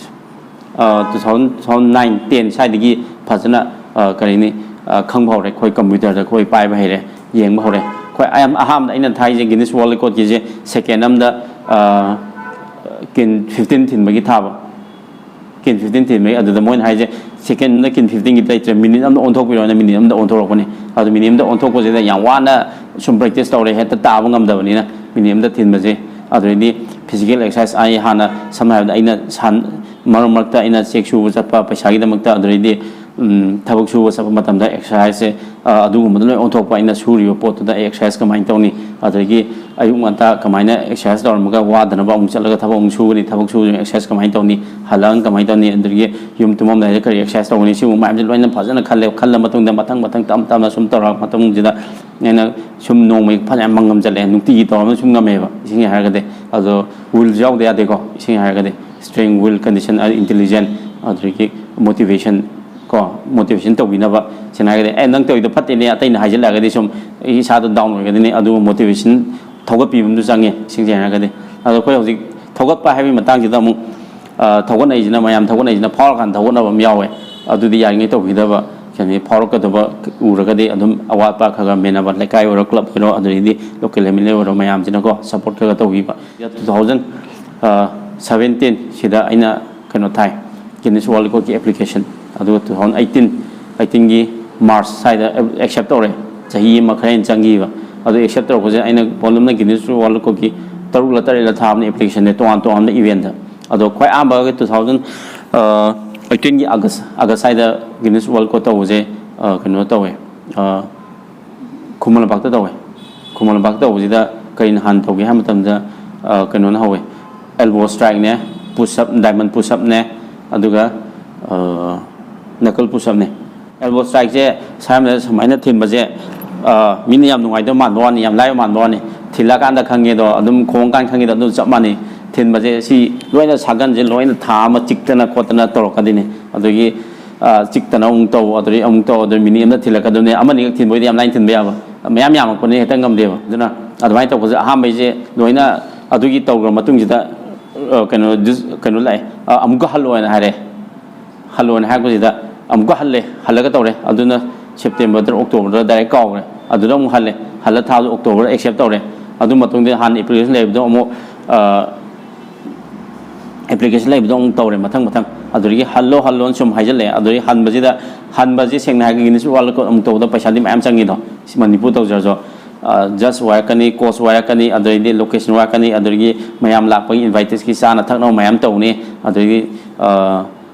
ꯑ, two thousand, two thousand nine ten ꯁ꯭ꯋꯥꯏꯗꯒꯤ ꯐꯖꯅ, ꯑ, ꯀꯔꯤꯅꯤ, ꯑ, ꯈꯪꯕ ꯍꯧꯔꯦ꯫ ꯑꯩꯈꯣꯏ ꯀꯝꯄ꯭ꯌꯨꯇꯔꯗ ꯑꯩꯈꯣꯏ ꯄꯥꯏꯕ ꯍꯩꯔꯦ, ꯌꯦꯡꯕ ꯍꯧꯔꯦ꯫ ꯑꯩꯈꯣꯏ ꯑꯌꯥꯝ-, ꯑꯍꯥꯟꯕꯗ ꯑꯩꯅ ꯊꯥꯏꯁꯦ ꯒꯤꯅꯤꯁ ꯋꯥꯔꯜ ꯔꯦꯀꯣꯔꯠꯀꯤꯁꯦ ꯁꯦꯀꯦꯟ ꯑꯃꯗ, ꯑ, ꯀꯤꯟ fifteen ꯊꯤꯟꯕꯒꯤ ꯊꯥꯕ꯫ ꯀꯤꯟ fifteen ꯊꯤꯟꯕꯒꯤ, ꯑꯗꯨꯗ ꯃꯣꯏꯅ ꯍꯥꯏꯁꯦ ꯁꯦꯀꯦꯟ ꯑꯃꯗ ꯀꯤꯟ fifteen ꯒꯤ ꯂꯩꯇ꯭ꯔꯦ, ꯃꯤꯅꯤꯠ ꯑꯃꯗ ꯑꯣꯟꯊꯣꯛꯄꯤꯔꯣꯅ ꯃꯤꯅꯤꯠ ꯑꯃꯗ ꯑꯣꯟꯊꯣꯔꯛꯄꯅꯤ꯫ ꯑꯗꯨ ꯃꯤꯅꯤꯠ ꯑꯃꯗ ꯑꯣꯟꯊꯣꯛꯄꯁꯤꯗ ꯌꯥꯝ ꯋꯥꯅ ꯁꯨꯝ ꯄ꯭ꯔꯦꯛꯇꯤꯁ ꯇꯧꯔꯦ, ꯍꯦꯛꯇ ꯇꯥꯕ ꯉꯝꯗꯕꯅꯤꯅ ꯃꯤꯅꯤꯠ ꯑꯃꯗ ꯊꯤꯟꯕꯁꯦ꯫ ꯑꯗꯨꯗꯩꯗꯤ ꯐꯤꯖꯤꯀꯦꯜ ꯑꯦꯛꯁꯔꯁꯥꯏꯁ ꯑꯩ ꯍꯥꯟꯅ ꯁꯝꯅ ꯍꯥꯏꯔꯕꯗ ꯑꯩꯅ ꯁꯥꯟ-, ꯃꯔꯛ ꯃꯔꯛꯇ ꯑꯩꯅ ꯆꯦꯛ ꯁꯨꯕ ꯆꯠꯄ ꯄꯩꯁꯥꯒꯤꯗꯃꯛꯇ, ꯑꯗꯨꯗꯩꯗꯤ, ꯎꯝ, ꯊꯕꯛ ꯁꯨꯕ ꯆꯠꯄ ꯃꯇꯝꯗ ꯑꯦꯛꯁꯔꯁꯥꯏꯁꯁꯦ, ꯑ, ꯑꯗꯨꯒꯨꯝꯕꯗ ꯂꯣꯏ ꯑꯣꯟꯊꯣꯛꯄ꯫ ꯑꯩꯅ ꯁꯨꯔꯤꯕ ꯄꯣꯠꯇꯨꯗ ꯑꯩ ꯑꯦꯛꯁꯔꯁꯥꯏꯁ ꯀꯃꯥꯏꯅ ꯇꯧꯅꯤ, ꯑꯗꯒꯤ ꯑꯌꯨꯛ ꯉꯟꯇꯥ ꯀꯃꯥꯏꯅ ꯑꯦꯛꯁꯔꯁꯥꯏꯁ ꯇꯧꯔꯝꯃꯒ ꯋꯥꯗꯅꯕ ꯑꯃꯨꯛ ꯆꯠꯂꯒ ꯊꯕꯛ ꯑꯃꯨꯛ ꯁꯨꯒꯅꯤ, ꯊꯕꯛ ꯁꯨꯕꯁꯤꯡ ꯑꯦꯛꯁꯔꯁꯥꯏꯁ ꯀꯃꯥꯏꯅ ꯇꯧꯅꯤ, ꯍꯜꯂꯛꯑꯒ ꯀꯃꯥꯏꯅ ꯇꯧꯅꯤ, ꯑꯗꯨꯗꯒꯤ ꯌꯨꯝ ꯇꯨꯝꯃꯝꯗꯥꯏꯗ ꯀꯔꯤ ꯑꯦꯛꯁꯔꯁꯥꯏꯁ ꯇꯧꯒꯅꯤ, ꯁꯤꯒꯨꯝꯕ ꯃꯌꯥꯝꯁꯦ ꯂꯣꯏꯅ ꯐꯖꯅ ꯈꯜꯂꯦ꯫ ꯈꯜꯂ ꯃꯇꯨꯡꯗ ꯃꯊꯪ ꯃꯊꯪ ꯇꯞ ꯇꯞꯅ ꯁꯨꯝ ꯇꯧꯔꯛꯑ ꯃꯇꯨꯡꯁꯤꯗ ꯑꯩꯅ ꯁꯨꯝ ꯅꯣꯡꯃꯒꯤ ꯐꯅꯌꯥꯝ ꯃꯪꯉꯝ ꯆꯠꯂꯦ, ꯅꯨꯡꯇꯤꯒꯤ ꯇꯧꯔꯝꯅ ꯁꯨꯝ ꯉꯝꯃꯦꯕ꯫ ꯏꯁꯤꯡ ꯍꯥꯏꯔꯒꯗꯤ ꯑꯗꯣ ꯋꯤꯜꯁꯨ ꯌꯥꯎꯗ ꯌꯥꯗꯦꯀꯣ, ꯏꯁꯤꯡ ꯍꯥꯏꯔꯒꯗꯤ ꯏꯁꯇ꯭ꯔꯦꯡ, ꯋꯤꯜ, ꯀꯟꯗꯤꯁꯟ, ꯏꯟꯇꯦꯂꯤꯖꯦꯟ, ꯑꯗꯨꯗꯒꯤ ꯃꯣꯇꯤꯚꯦꯁꯟ ꯀꯣ, ꯃꯣꯇꯤꯚꯦꯁꯟ ꯇꯧꯕꯤꯅꯕ꯫ ꯁꯦꯡꯅ ꯍꯥꯏꯔꯒꯗꯤ ꯑꯦ ꯅꯪ ꯇꯧꯔꯤꯗꯣ ꯐꯠꯇꯦꯅꯦ, ꯑꯇꯩꯅ ꯍꯥꯏꯖꯤꯜꯂꯛꯑꯒꯗꯤ ꯁꯨꯝ ꯑꯩ ꯏꯁꯥꯗꯣ ꯗꯥꯎꯟ ꯑꯣꯏꯒꯗꯣꯏꯅꯤ꯫ ꯑꯗꯨꯒ ꯃꯣꯇꯤꯚꯦꯁꯟ ꯊꯧꯒꯠꯄꯤꯕ ꯑꯃꯁꯨ ꯆꯪꯉꯦ, ꯏꯁꯤꯡ ꯍꯥꯏꯔꯒꯗꯤ꯫ ꯑꯗꯣ ꯑꯩꯈꯣꯏ ꯍꯧꯖꯤꯛ ꯊꯧꯒꯠꯄ ꯍꯥꯏꯕꯒꯤ ꯃꯇꯥꯡꯁꯤꯗ ꯑꯃꯨꯛ ꯑ, ꯊꯧꯒꯠꯅꯩꯁꯤꯅ, ꯃꯌꯥꯝ ꯊꯧꯒꯠꯅꯩꯁꯤꯅ ꯐꯥꯎꯔꯀꯥꯟꯗ ꯊꯧꯒꯠꯅꯕ ꯑꯃ ꯌꯥꯎꯋꯦ꯫ ꯑꯗꯨꯗꯤ ꯌꯥꯔꯤꯉꯩ ꯇꯧꯕꯤꯗꯕ꯫ ꯀꯩꯅꯣ ꯐꯥꯎꯔꯛꯀꯗꯕ ꯎꯔꯒꯗꯤ ꯑꯗꯨꯝ ꯑꯋꯥꯠꯄ ꯈꯔ ꯈꯔ ꯃꯦꯟꯅꯕ, ꯂꯩꯀꯥꯏ ꯑꯣꯏꯔꯣ, ꯀ꯭ꯂꯕ ꯑꯣꯏꯔꯣ, ꯑꯗꯨꯗꯒꯤꯗꯤ ꯂꯣꯀꯦꯜ ꯑꯦꯝ ꯑꯦꯜ ꯑꯦ ꯑꯣꯏꯔꯣ, ꯃꯌꯥꯝꯁꯤꯅꯀꯣ ꯁꯞꯄꯣꯔꯠ ꯈꯔ ꯈꯔ ꯇꯧꯕꯤꯕ꯫ ꯇꯨ ꯊꯥꯎꯖꯟ ꯁꯕꯦꯟꯇꯤꯟ ꯁꯤꯗ ꯑꯩꯅ ꯀꯩꯅꯣ ꯊꯥꯏ, ꯒꯤꯅꯤꯁ ꯋꯥꯔꯜ ꯔꯦꯀꯣꯔꯗꯀꯤ ꯑꯦꯄ꯭ꯂꯤꯀꯦꯁꯟ꯫ ꯑꯗꯨꯒ ꯇꯨ ꯊꯥꯎꯖꯟ ꯑꯩꯠꯇꯤꯟ, ꯑꯩꯠꯇꯤꯟꯒꯤ ꯃꯥꯔꯆ ꯁ꯭ꯋꯥꯏꯗ ꯑꯦꯛꯁꯦꯞ ꯇꯧꯔꯦ꯫ ꯆꯍꯤ ꯑꯃ ꯈꯔ ꯍꯦꯟꯅ ꯆꯪꯈꯤꯕ꯫ ꯑꯗꯨ ꯑꯦꯛꯁꯦꯞ ꯇꯧꯔꯛꯄꯁꯦ ꯑꯩꯅ ꯄꯣꯂꯝꯅ ꯒꯤꯅꯤꯁ ꯋꯥꯔꯜ ꯔꯦꯀꯣꯔꯗꯀꯤ ꯇꯔꯨꯛꯂ ꯇꯔꯦꯠꯂ ꯊꯥꯕꯅꯦ ꯑꯦꯄ꯭ꯂꯤꯀꯦꯁꯟꯁꯦ, ꯇꯣꯉꯥꯟ ꯇꯣꯉꯥꯟꯕ ꯏꯚꯦꯟꯠꯇ꯫ ꯑꯗꯣ ꯈ꯭ꯋꯥꯏ ꯑꯍꯥꯟꯕꯒꯤ ꯇꯨ ꯊꯥꯎꯖꯟ ꯑꯩꯠꯇꯤꯟꯒꯤ ꯑꯥꯒꯁ, ꯑꯥꯒꯁ ꯁ꯭ꯋꯥꯏꯗ ꯒꯤꯅꯤꯁ ꯋꯥꯔꯜ ꯔꯦꯀꯣꯔꯗ ꯇꯧꯕꯁꯦ, ꯑ, ꯀꯩꯅꯣ ꯇꯧꯋꯦ, ꯑ, ꯈꯨꯃꯟ ꯂꯝꯄꯥꯛꯇ ꯇꯧꯋꯦ꯫ ꯈꯨꯃꯟ ꯂꯝꯄꯥꯛꯇ ꯇꯧꯕꯁꯤꯗ ꯀꯔꯤꯅ ꯍꯥꯟꯅ ꯇꯧꯒꯦ ꯍꯥꯏꯕ ꯃꯇꯝꯗ, ꯑ, ꯀꯩꯅꯣꯅ ꯍꯧꯋꯦ, ꯑꯦꯜꯕꯣ ꯁ꯭ꯇ꯭ꯔꯥꯏꯛꯅꯦ, ꯄꯨꯁ ꯑꯞ, ꯗꯥꯏꯃꯟ ꯄꯨꯁ ꯑꯞꯅꯦ, ꯑꯗꯨꯒ, ꯑ, ꯅꯀꯜ ꯄꯨꯁ ꯑꯞꯅꯦ꯫ ꯑꯦꯜꯕꯣ ꯁ꯭ꯇ꯭ꯔꯥꯏꯛꯁꯦ ꯁꯝꯅ ꯁꯨꯃꯥꯏꯅ ꯊꯤꯟꯕꯁꯦ, ꯑ, ꯃꯤꯅ ꯌꯥꯝ ꯅꯨꯡꯉꯥꯏꯗꯧ ꯃꯥꯟꯕ ꯋꯥꯅꯤ, ꯌꯥꯝ ꯂꯥꯏꯕ ꯃꯥꯟꯕ ꯋꯥꯅꯤ꯫ ꯊꯤꯜꯂꯀꯥꯟꯗ ꯈꯪꯉꯦ ꯑꯗꯣ, ꯑꯗꯨꯝ ꯈꯣꯡꯀꯥꯟ ꯈꯪꯉꯦꯗꯣ, ꯑꯗꯨꯝ ꯆꯞ ꯃꯥꯟꯅꯩ꯫ ꯊꯤꯟꯕꯁꯦ ꯁꯤ ꯂꯣꯏꯅ ꯁꯥꯒꯟꯁꯦ ꯂꯣꯏꯅ ꯊꯥ ꯑꯃ ꯆꯤꯛꯇꯅ ꯈꯣꯠꯇꯅ ꯇꯧꯔꯛꯀꯗꯣꯏꯅꯤ꯫ ꯑꯗꯒꯤ, ꯑ, ꯆꯤꯛꯇꯅ ꯑꯃꯨꯛ ꯇꯧ, ꯑꯗꯨꯗꯒꯤ ꯑꯃꯨꯛ ꯇꯧ, ꯑꯗꯨꯗꯒꯤ ꯃꯤꯅꯤꯠ ꯑꯃꯗ ꯊꯤꯜꯂꯛꯀꯗꯕꯅꯤ꯫ ꯑꯃꯅꯤꯈꯛ ꯊꯤꯟꯕ ꯑꯣꯏꯗꯤ ꯌꯥꯝ ꯂꯥꯏꯅ ꯊꯤꯟꯕ ꯌꯥꯕ, ꯃꯌꯥꯝ ꯌꯥꯝꯃꯛꯄꯅꯤ ꯍꯦꯛꯇ ꯉꯝꯗꯦꯕ꯫ ꯑꯗꯨꯅ ꯑꯗꯨꯃꯥꯏꯅ ꯇꯧꯕꯁꯦ ꯑꯍꯥꯟꯕꯩꯁꯦ ꯂꯣꯏꯅ ꯑꯗꯨꯒꯤ ꯇꯧꯈ꯭ꯔ ꯃꯇꯨꯡꯁꯤꯗ, ꯑ, ꯀꯩꯅꯣ, ꯗꯤꯁ-, ꯀꯩꯅꯣ ꯂꯥꯛꯑꯦ, ꯑ, "ꯑꯃꯨꯛꯀ ꯍꯜꯂꯣꯅ" ꯍꯥꯏꯔꯦ꯫ ꯍꯜꯂꯣꯅ ꯍꯥꯏꯔꯛꯄꯁꯤꯗ ꯑꯃꯨꯛꯀ ꯍꯜꯂꯦ, ꯍꯜꯂꯒ ꯇꯧꯔꯦ꯫ ꯑꯗꯨꯅ ꯁꯦꯞꯇꯦꯝꯕꯔꯗ, ꯑꯣꯛꯇꯣꯕꯔꯗ ꯗꯥꯏꯔꯦꯛ ꯀꯥꯎꯈ꯭ꯔꯦ꯫ ꯑꯗꯨꯗ ꯑꯃꯨꯛ ꯍꯜꯂꯦ, ꯍꯜꯂ ꯊꯥꯕꯗ ꯑꯣꯛꯇꯣꯕꯔꯗ ꯑꯦꯛꯁꯦꯞ ꯇꯧꯔꯦ꯫ ꯑꯗꯨ ꯃꯇꯨꯡꯗ ꯍꯥꯟꯅ ꯑꯦꯄ꯭ꯂꯤꯀꯦꯁꯟ ꯂꯩꯕꯗꯣ ꯑꯃꯨꯛ, ꯑ, ꯑꯦꯄ꯭ꯂꯤꯀꯦꯁꯟ ꯂꯩꯕꯗꯣ ꯑꯃꯨꯛ ꯇꯧꯔꯦ ꯃꯊꯪ ꯃꯊꯪ꯫ ꯑꯗꯨꯗꯒꯤ "ꯍꯜꯂꯣ, ꯍꯜꯂꯣꯅ" ꯁꯨꯝ ꯍꯥꯏꯖꯜꯂꯛꯑꯦ꯫ ꯑꯗꯨꯗꯒꯤ ꯍꯟꯕꯁꯤꯗ, ꯍꯟꯕꯁꯤ ꯁꯦꯡꯅ ꯍꯥꯏꯔꯒ ꯒꯤꯅꯤꯁ ꯋꯥꯔꯜ ꯔꯦꯀꯣꯔꯗ ꯑꯃꯨꯛ ꯇꯧꯕꯗ ꯄꯩꯁꯥꯗꯤ ꯃꯌꯥꯝ ꯆꯪꯉꯤꯗꯣ꯫ ꯁꯤ ꯃꯅꯤꯄꯨꯔ ꯇꯧꯖꯔꯁꯨ, ꯑ, ꯖꯁ ꯋꯥꯏꯔꯛꯀꯅꯤ, ꯀꯣꯆ ꯋꯥꯏꯔꯛꯀꯅꯤ, ꯑꯗꯩꯗꯤ ꯂꯣꯀꯦꯁꯟ ꯋꯥꯏꯔꯛꯀꯅꯤ, ꯑꯗꯨꯗꯒꯤ ꯃꯌꯥꯝ ꯂꯥꯛꯄꯒꯤ ꯏꯟꯚꯥꯏꯇꯤꯁꯀꯤ ꯆꯥꯅ ꯊꯛꯅꯕ ꯃꯌꯥꯝ ꯇꯧꯅꯤ, ꯑꯗꯨꯗꯒꯤ, ꯑ,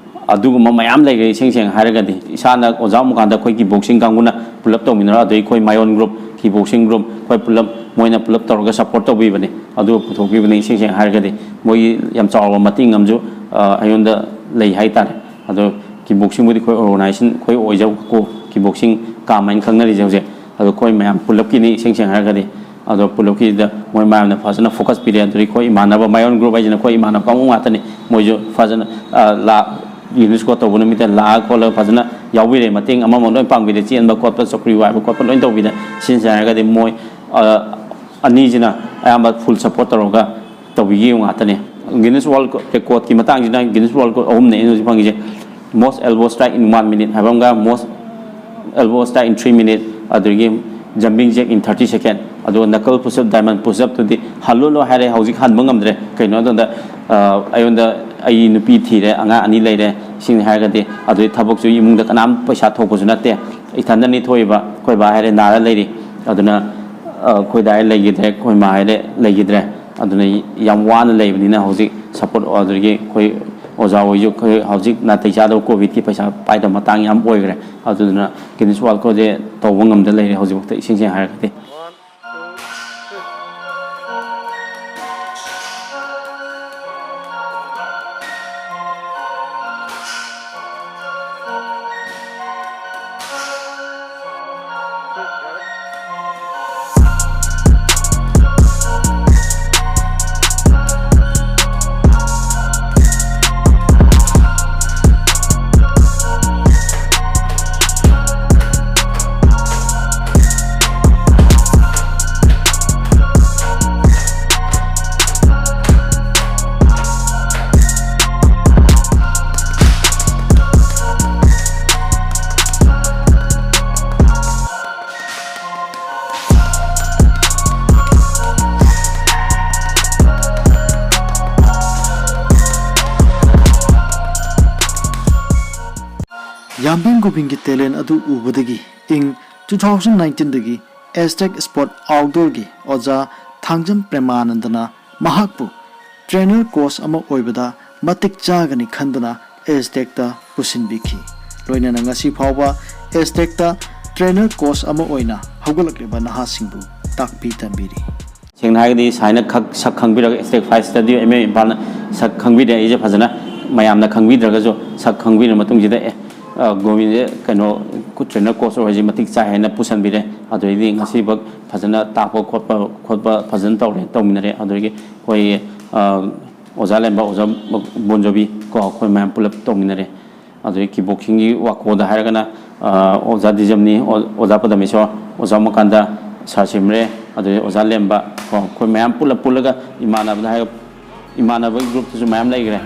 ꯑꯗꯨꯒꯨꯝꯕ ꯃꯌꯥꯝ ꯂꯩꯈ꯭ꯔꯦ꯫ ꯏꯁꯦꯡ ꯁꯦꯡꯅ ꯍꯥꯏꯔꯒꯗꯤ ꯏꯁꯥꯅ ꯑꯣꯖꯥ ꯑꯃꯨꯛ ꯀꯥꯟꯗ ꯑꯩꯈꯣꯏ ꯀꯤꯛ ꯕꯣꯛꯁꯤꯡ ꯀꯥꯡꯕꯨꯅ ꯄꯨꯂꯞ ꯇꯧꯃꯤꯟꯅꯔ, ꯑꯗꯩ ꯑꯩꯈꯣꯏ ꯃꯌꯣꯟ ꯒ꯭ꯔꯨꯞ, ꯀꯤꯛ ꯕꯣꯛꯁꯤꯡ ꯒ꯭ꯔꯨꯞ, ꯑꯩꯈꯣꯏ ꯄꯨꯂꯞ ꯃꯣꯏꯅ ꯄꯨꯂꯞ ꯇꯧꯔꯒ ꯁꯞꯄꯣꯔꯠ ꯇꯧꯕꯤꯕꯅꯤ, ꯑꯗꯨ ꯄꯨꯊꯣꯛꯄꯤꯕꯅꯤ꯫ ꯏꯁꯦꯡ ꯁꯦꯡꯅ ꯍꯥꯏꯔꯒꯗꯤ ꯃꯣꯏꯒꯤ ꯌꯥꯝ ꯆꯥꯎꯕ ꯃꯇꯦꯡ ꯑꯃꯁꯨ ꯑꯩꯉꯣꯟꯗ ꯂꯩ ꯍꯥꯏꯇꯥꯔꯦ꯫ ꯑꯗꯣ ꯀꯤꯛ ꯕꯣꯛꯁꯤꯡꯕꯨꯗꯤ ꯑꯩꯈꯣꯏ ꯑꯣꯔꯒꯅꯥꯏꯖꯦꯁꯟ, ꯑꯩꯈꯣꯏ ꯑꯣꯏꯖꯕ ꯀꯣ ꯀꯤꯛ ꯕꯣꯛꯁꯤꯡ ꯀꯥꯝ ꯍꯥꯏꯅ ꯈꯪꯅꯔꯤꯁꯦ ꯍꯧꯖꯤꯛ꯫ ꯑꯗꯣ ꯑꯩꯈꯣꯏ ꯃꯌꯥꯝ ꯄꯨꯂꯞꯀꯤꯅꯤ ꯏꯁꯦꯡ ꯁꯦꯡꯅ ꯍꯥꯏꯔꯒꯗꯤ꯫ ꯑꯗꯣ ꯄꯨꯂꯞꯀꯤꯗ ꯃꯣꯏ ꯃꯌꯥꯝꯅ ꯐꯖꯅ ꯐꯣꯀꯁ ꯄꯤꯔꯦ꯫ ꯑꯗꯨꯗꯒꯤ ꯑꯩꯈꯣꯏ ꯏꯃꯥꯟꯅꯕ, ꯃꯥꯏ ꯑꯣꯟ ꯒ꯭ꯔꯨꯞ ꯍꯥꯏꯁꯤꯅ ꯑꯩꯈꯣꯏ ꯏꯃꯥꯟꯅꯕ ꯀꯥꯡꯕꯨ ꯉꯥꯛꯇꯅꯤ꯫ ꯃꯣꯏꯁꯨ ꯐꯖꯅ ꯂꯥꯛ ꯌꯨꯅꯤꯁꯀꯣ ꯇꯧꯕ ꯅꯨꯃꯤꯠꯇ ꯂꯥꯛꯑ ꯈꯣꯠꯂꯒ ꯐꯖꯅ ꯌꯥꯎꯕꯤꯔꯦ꯫ ꯃꯇꯦꯡ ꯑꯃꯃ ꯂꯣꯏ ꯄꯥꯡꯕꯤꯔꯦ, ꯆꯦꯟꯕ ꯈꯣꯠꯄ, ꯆꯧꯀ꯭ꯔꯤ ꯋꯥꯏꯕ ꯈꯣꯠꯄ ꯂꯣꯏ ꯇꯧꯕꯤꯗ꯫ ꯁꯤꯟꯁꯦ ꯍꯥꯏꯔꯒꯗꯤ ꯃꯣꯏ ꯑꯅꯤꯁꯤꯅ ꯑꯌꯥꯝꯕ ꯐꯨꯜ ꯁꯞꯄꯣꯔꯠ ꯇꯧꯔꯒ ꯇꯧꯕꯤꯈꯤꯕ ꯉꯥꯛꯇꯅꯦ꯫ Guinness world ꯔꯦꯀꯣꯔꯠꯀꯤ ꯃꯇꯥꯡꯁꯤꯅ Guinness world record ꯑꯍꯨꯝꯅꯦ ꯑꯩꯅ ꯍꯧꯖꯤꯛ ꯐꯪꯉꯤꯁꯦ: most elbow strike in one minute ꯍꯥꯏꯕ ꯑꯃꯒ, most elbow strike in three minute, ꯑꯗꯨꯗꯒꯤ jumping jack in thirty second, ꯑꯗꯨꯒ knuckle push up, diamond push up ꯇꯨꯗꯤ ꯍꯜꯂꯨ ꯍꯥꯏꯔꯦ, ꯍꯧꯖꯤꯛ ꯍꯟꯕ ꯉꯝꯗ꯭ꯔꯦ꯫ ꯀꯩꯅꯣ ꯍꯥꯏꯕꯗ ꯑꯩꯉꯣꯟꯗ, ꯑꯩ ꯅꯨꯄꯤ ꯊꯤꯔꯦ, ꯑꯉꯥꯡ ꯑꯅꯤ ꯂꯩꯔꯦ, ꯁꯤꯅꯤ ꯍꯥꯏꯔꯒꯗꯤ꯫ ꯑꯗꯨꯗꯩ ꯊꯕꯛꯁꯨ ꯏꯃꯨꯡꯗ ꯀꯅꯥꯝ ꯄꯩꯁꯥ ꯊꯣꯛꯄꯁꯨ ꯅꯠꯇꯦ, ꯏꯊꯟꯗꯅꯤ ꯊꯣꯛꯏꯕ꯫ ꯑꯩꯈꯣꯏ ꯕꯥ ꯍꯥꯏꯔꯦ ꯅꯥꯔ ꯂꯩꯔꯤ, ꯑꯗꯨꯅ ꯑꯩꯈꯣꯏ ꯗꯥ ꯍꯥꯏꯔꯦ ꯂꯩꯈꯤꯗ꯭ꯔꯦ, ꯑꯩꯈꯣꯏ ꯃꯥ ꯍꯥꯏꯔꯦ ꯂꯩꯈꯤꯗ꯭ꯔꯦ꯫ ꯑꯗꯨꯅ ꯌꯥꯝ ꯋꯥꯅ ꯂꯩꯕꯅꯤꯅ ꯍꯧꯖꯤꯛ ꯁꯞꯄꯣꯔꯠ ꯑꯗꯨꯗꯒꯤ ꯑꯩꯈꯣꯏ ꯑꯣꯖꯥ ꯍꯣꯏꯁꯨ ꯑꯩꯈꯣꯏ ꯍꯧꯖꯤꯛ ꯅꯥꯇꯩ ꯆꯥꯗꯕ ꯀꯣꯚꯤꯗꯀꯤ ꯄꯩꯁꯥ ꯄꯥꯏꯗꯕ ꯃꯇꯥꯡ ꯌꯥꯝ ꯑꯣꯏꯈ꯭ꯔꯦ꯫ ꯑꯗꯨꯗꯨꯅ ꯒꯤꯅꯤꯁ ꯋꯥꯔꯜ ꯔꯦꯀꯣꯔꯠꯁꯦ ꯇꯧꯕ ꯉꯝꯗ ꯂꯩꯔꯦ ꯍꯧꯖꯤꯛꯐꯥꯎꯗ, ꯏꯁꯦꯡ ꯁꯦꯡꯅ ꯍꯥꯏꯔꯒꯗꯤ꯫ ꯌꯥꯝꯕꯦꯝ ꯒꯣꯕꯤꯟꯒꯤ ꯇꯦꯂꯦꯟ ꯑꯗꯨ ꯎꯕꯗꯒꯤ ꯏꯪ ꯇꯨ ꯊꯥꯎꯖꯟ ꯅꯥꯏꯟꯇꯤꯟꯗꯒꯤ ꯑꯦꯁꯇꯦꯛ ꯁ꯭ꯄꯣꯔꯠ ꯑꯥꯎꯠꯗꯣꯔꯒꯤ ꯑꯣꯖꯥ ꯊꯥꯡꯖꯝ ꯄ꯭ꯔꯦꯃꯥꯅꯟꯗꯅ ꯃꯍꯥꯛꯄꯨ ꯇ꯭ꯔꯦꯅꯔ ꯀꯣꯆ ꯑꯃ ꯑꯣꯏꯕꯗ ꯃꯇꯤꯛ ꯆꯥꯒꯅꯤ ꯈꯟꯗꯨꯅ ꯑꯦꯁꯇꯦꯛꯇ ꯄꯨꯁꯤꯟꯕꯤꯈꯤ꯫ ꯂꯣꯏꯅꯅ ꯉꯁꯤ ꯐꯥꯎꯕ ꯑꯦꯁꯇꯦꯛꯇ ꯇ꯭ꯔꯦꯅꯔ ꯀꯣꯆ ꯑꯃ ꯑꯣꯏꯅ ꯍꯧꯒꯠꯂꯛꯂꯤꯕ ꯅꯍꯥꯁꯤꯡꯕꯨ ꯇꯥꯛꯄꯤ ꯇꯝꯕꯤꯔꯤ꯫ ꯁꯦꯡꯅ ꯍꯥꯏꯔꯒꯗꯤ ꯁꯥꯏꯅ ꯈꯛ ꯁꯛ ꯈꯪꯕꯤꯔꯒ, ꯁ꯭ꯇꯦꯛ ꯐꯥꯏꯚ ꯁ꯭ꯇꯗꯤꯑꯣ ꯑꯦꯝ ꯑꯦ ꯏꯝꯐꯥꯜꯅ ꯁꯛ ꯈꯪꯕꯤꯔꯦ ꯑꯩꯁꯦ ꯐꯖꯅ꯫ ꯃꯌꯥꯝꯅ ꯈꯪꯕꯤꯗ꯭ꯔꯒꯁꯨ ꯁꯛ ꯈꯪꯕꯤꯔ ꯃꯇꯨꯡꯁꯤꯗ, ꯑꯦ, ꯑ, ꯒꯣꯕꯤꯟꯁꯦ ꯀꯩꯅꯣ, ꯇ꯭ꯔꯦꯅꯔ ꯀꯣꯆ ꯑꯣꯏꯔꯤꯁꯦ ꯃꯇꯤꯛ ꯆꯥꯏ ꯍꯥꯏꯅ ꯄꯨꯁꯟꯕꯤꯔꯦ꯫ ꯑꯗꯨꯗꯩꯗꯤ ꯉꯁꯤꯐꯥꯎ ꯐꯖꯅ ꯇꯥꯛꯄ ꯈꯣꯠꯄ ꯈꯣꯠꯄ ꯐꯖꯅ ꯇꯧꯔꯦ, ꯇꯧꯃꯤꯟꯅꯔꯦ꯫ ꯑꯗꯨꯗꯒꯤ ꯑꯩꯈꯣꯏ, ꯑ, ꯑꯣꯖꯥ ꯂꯦꯝꯕ, ꯑꯣꯖꯥ ꯕꯣꯟꯖꯣꯕꯤ ꯀꯣ, ꯑꯩꯈꯣꯏ ꯃꯌꯥꯝ ꯄꯨꯂꯞ ꯇꯧꯃꯤꯟꯅꯔꯦ꯫ ꯑꯗꯨꯗꯒꯤ ꯀꯤꯛ ꯕꯣꯛꯁꯤꯡꯒꯤ ꯋꯥꯀꯣꯗ ꯍꯥꯏꯔꯒꯅ, ꯑ, ꯑꯣꯖꯥ ꯗꯤꯖꯝꯅꯤ, ꯑꯣ-, ꯑꯣꯖꯥ ꯄꯗꯃꯦꯁꯣꯔ, ꯑꯣꯖꯥ ꯎꯃꯥꯀꯥꯟꯇ, ꯁꯥꯔ ꯁꯤꯝꯔꯦ, ꯑꯗꯨꯗꯒꯤ ꯑꯣꯖꯥ ꯂꯦꯝꯕ ꯀꯣ, ꯑꯩꯈꯣꯏ ꯃꯌꯥꯝ ꯄꯨꯂꯞ ꯄꯨꯜꯂꯒ ꯏꯃꯥꯟꯅꯕꯗ ꯍꯥꯏꯔꯒ, ꯏꯃꯥꯟꯅꯕꯒꯤ ꯒ꯭ꯔꯨꯞꯇꯁꯨ ꯃꯌꯥꯝ ꯂꯩꯈ꯭ꯔꯦ꯫